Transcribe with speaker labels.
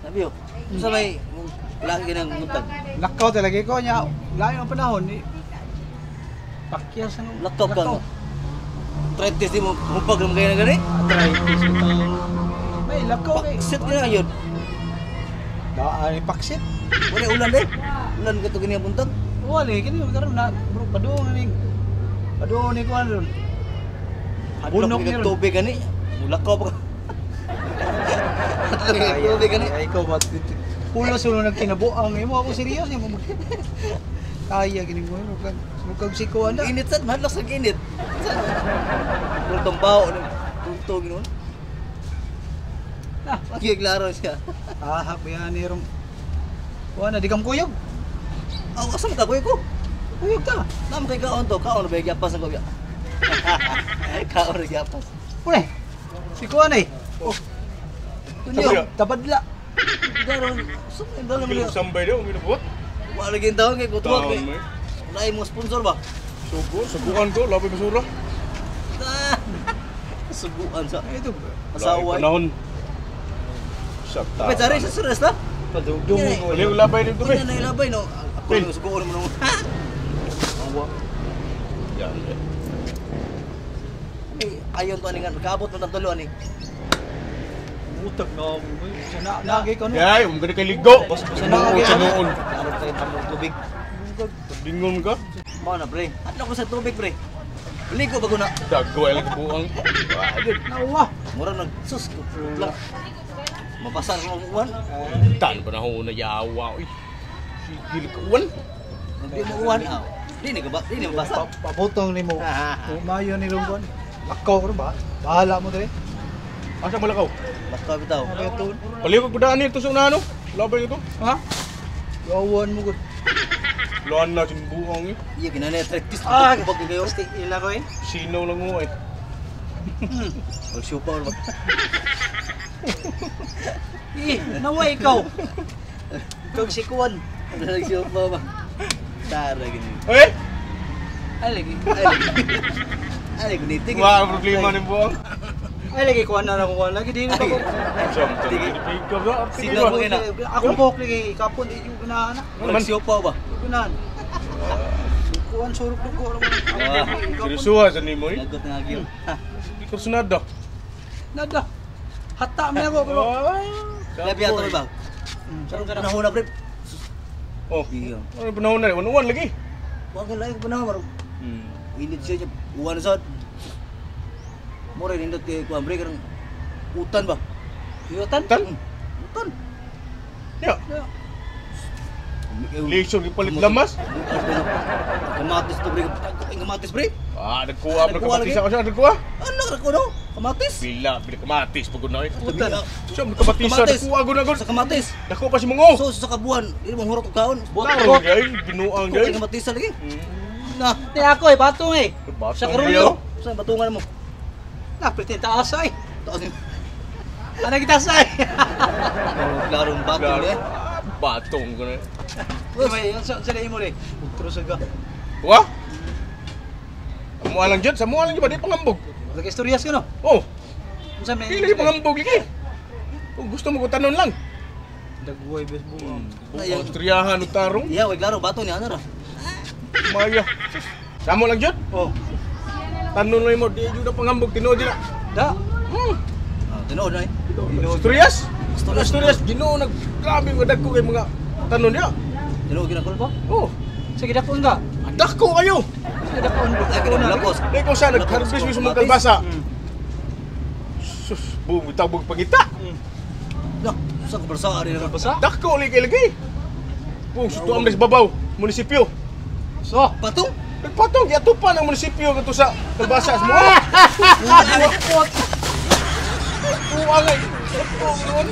Speaker 1: Sabi yo. Unsa may lagi nang muntag?
Speaker 2: Lakaw talaga ko nya. Layo ang panahon ni. Pakyas ang
Speaker 1: Lakaw ka. Arthritis di mo hupag lang kayo na gani.
Speaker 2: Arthritis ito. May lakaw kay.
Speaker 1: Paksit ka na yun.
Speaker 2: Daan paksit.
Speaker 1: Wala ulan eh. Ulan ka to gani ang buntag.
Speaker 2: Wala eh, kini karon na bro padung ning. Padung ni kuan ron.
Speaker 1: Bunok
Speaker 2: Bunok
Speaker 1: ni
Speaker 2: ni ron.
Speaker 1: tubig gani. Mulakaw pa ka. Hadlok ni tubig gani.
Speaker 2: Ay, ikaw ba? Pulo sulo nagkinabuang imo ako serious imo. Kaya gini mo kag mukag siko ana.
Speaker 1: Init sad, mahadlok sa init. Sad. Puro tambaho ni tugtog noon.
Speaker 2: Ah,
Speaker 1: Magiglaro siya.
Speaker 2: ah, yan ni rong. Kuan na di kam kuyog.
Speaker 1: Aw, asa man ka kuya ko?
Speaker 2: Kuyog ta.
Speaker 1: Nam kay kaon to, kaon ba gyapas ang kuya. Kaon ra gyapas.
Speaker 2: Pune. Si kuan eh. Oh,
Speaker 1: Tunyo.
Speaker 2: tabadla.
Speaker 1: Daron, sumay daron mo.
Speaker 3: Bilog sambay daw, minabot.
Speaker 1: Wala lagi taon kay kutuwag kay.
Speaker 3: Tama.
Speaker 1: Wala mo sponsor ba?
Speaker 3: Sugo, suguan ko, labi basura.
Speaker 1: Ah. Suguan sa
Speaker 2: Ay, ito.
Speaker 1: asawa.
Speaker 3: Labi panahon. Sakta.
Speaker 1: Kapit sari sa suras na.
Speaker 2: Padugdung mo.
Speaker 3: Baliw labay dito
Speaker 1: Kunya
Speaker 3: be.
Speaker 1: na ilabay no. Ako
Speaker 3: Pil.
Speaker 1: nang suguan mo nung.
Speaker 3: Awa. Yan.
Speaker 1: Ay, ayon to ani nga kaabot mo tang tulo ani.
Speaker 2: Utag na. Sa na nagay ka no.
Speaker 3: Yay, um gani kay ligo.
Speaker 2: Basta
Speaker 3: Noon
Speaker 2: nagay
Speaker 3: sa
Speaker 2: ka.
Speaker 3: noon.
Speaker 1: Klaro tayo tambong tubig.
Speaker 3: Dingon ka.
Speaker 1: Mao na pre. Adlok ko sa tubig pre. Ligo bago na.
Speaker 3: Dago ay lang buang.
Speaker 2: Nawa.
Speaker 1: Mura nag sus ko. Lang. Mabasa ko ang uwan.
Speaker 3: Tan panahon na yawa oy. Sigil ka uwan.
Speaker 1: Hindi mo uwan. Ah. Di ni ka ba? Di ni mabasa.
Speaker 2: Pabotong nimo. Umayo ni rong kuan. Lakaw ko ba? Bahala mo dire.
Speaker 3: Asa mo lakaw?
Speaker 1: Basta bitaw.
Speaker 2: Beton.
Speaker 3: Paliw ko daan nito sa una no. Labay ito.
Speaker 2: Ha? Yawan mo gud.
Speaker 3: Luan na sin buang eh.
Speaker 1: Iya kinani arthritis.
Speaker 2: Ah,
Speaker 1: Tubag kayo.
Speaker 2: Pasti ila ko eh.
Speaker 3: Sinaw lang mo eh.
Speaker 1: Magsupaw ba?
Speaker 2: Eh, nawa ikaw. Kag si kuan.
Speaker 1: Nagsupaw ba? Tara gini.
Speaker 3: Eh,
Speaker 2: Ay lagi.
Speaker 1: Ay, ay, gunitig.
Speaker 3: wala ang problema ni buang.
Speaker 2: Ay lagi kuan na ako kuan lagi di na ko.
Speaker 3: Jam tan pick up na.
Speaker 1: Sinaw mo kina.
Speaker 2: Ako buhok lagi kapon di yung ganahan na.
Speaker 1: Nagsupaw ba?
Speaker 2: Ganahan. Kuan surok dugo ra mo.
Speaker 1: Ah.
Speaker 3: Seryoso sa nimo eh.
Speaker 1: Nagot nga gyud.
Speaker 3: Kursunada.
Speaker 2: Nada. Hata mi ako pero.
Speaker 1: Labi ato ba? Sarong panahon na pre.
Speaker 3: Oh.
Speaker 1: Iya.
Speaker 3: Ano panahon na? Uwan lagi.
Speaker 1: Wa kay lain panahon marong init siya niya. Uwan na sad. Mura nindot kay kuan pre karang utan ba?
Speaker 2: Yutan.
Speaker 3: Tan.
Speaker 1: Utan.
Speaker 3: Ya. Lisod gipalit lamas.
Speaker 1: Kamatis to pre. Ay, kamatis pre.
Speaker 3: Ah, nagkuha pa
Speaker 1: Nagkuha lagi.
Speaker 3: kamatis ako siya, nagkuha.
Speaker 1: Ano ra ko no? Kamatis.
Speaker 3: Bila, bila kamatis pagod na eh.
Speaker 2: Utan.
Speaker 3: Siya, kamatis
Speaker 1: Kamatis.
Speaker 3: nagkuha gud na gud.
Speaker 1: Sa kamatis.
Speaker 3: Dako pa si Mungo.
Speaker 1: So sa kabuan, dili mo hurot og kaon.
Speaker 3: Klaro gay, binuang
Speaker 1: Kay
Speaker 3: gay.
Speaker 1: kamatis lagi. Na,
Speaker 2: Ni ako eh batong eh.
Speaker 3: Batong
Speaker 2: Sa karulyo.
Speaker 1: sa batungan mo.
Speaker 2: Na pretend taas ay.
Speaker 1: Taas ni.
Speaker 2: Ana kita sa ay.
Speaker 1: Klarong batong
Speaker 3: Klaro.
Speaker 1: eh.
Speaker 3: Ah, batong ko na.
Speaker 2: May sa sa imo re. Utro sa ga.
Speaker 3: Wa? Amo lang jud, sa mo lang jud ba di pangambog.
Speaker 2: Lagi istoryas ka no.
Speaker 3: Oh,
Speaker 2: Unsa may
Speaker 3: di lagi pangambog lagi. Kung gusto mo ko tanon lang.
Speaker 2: Dagway bes buang.
Speaker 1: Ayaw.
Speaker 3: Austriahan ug tarong.
Speaker 1: Iya, way klaro bato ni ano ra.
Speaker 3: Maya. Sa mo lang jud.
Speaker 2: Oh.
Speaker 3: Tanon lang mo di jud na pangambog tinuod na.
Speaker 2: Da.
Speaker 1: Ah, tinuod na eh.
Speaker 3: Asturias.
Speaker 1: Asturias.
Speaker 3: Asturias Ginoo nag grabe nga dagko kay mga tanon niya.
Speaker 1: Tinuod gyud ako ba?
Speaker 3: Oh,
Speaker 2: Sige dakon ka.
Speaker 3: dako kayo.
Speaker 2: Sige dakon.
Speaker 1: Ay, kini lakos.
Speaker 3: Dai ko sa nag-harvest mi sa mga kalbasa. Sus, buong tabog pangita.
Speaker 1: Lah, sa kabarsa ari na.
Speaker 2: Basa.
Speaker 3: Dako li kay lagi. Buong sutuam sa babaw, munisipyo.
Speaker 2: So.
Speaker 1: Patong?
Speaker 3: Nagpatong giatupan ang munisipyo kadto sa kalbasa sa mga. Buang ay. Buong noon.